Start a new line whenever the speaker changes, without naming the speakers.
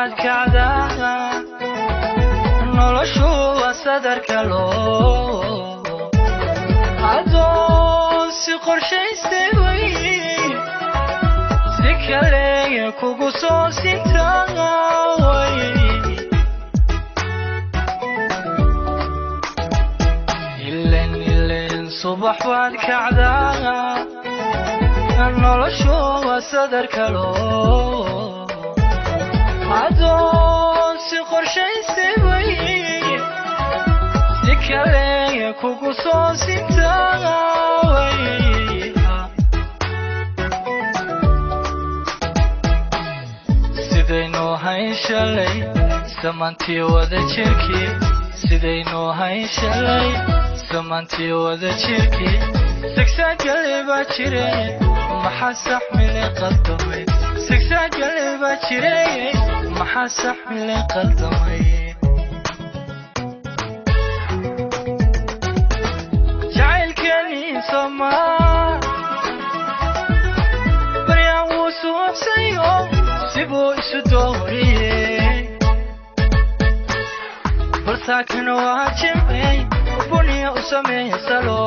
Baad kacdaa, noloshu waa sadarka loo adoon si qorshaystay way si kale kugu soo sintaa way. Ilen ilen subax baad kacdaa, noloshu waa sadarka loo adoon si qorshaystay way si kale kugu soo sintaa way. Sidaynu hayn shalay samantii wada jirkii, sidaynu hayn shalay samantii wada jirkii, sigsaagale baa jire, maxaa saxmile qaldamay? Sigsaagale baa jire, maxaa saxmile qaldamay? Jacaylkeenii somaa baryaan wuu suuxsayo, sibuu isu dooriyey, balsaakin waa jimcey buniya u sameeya salo.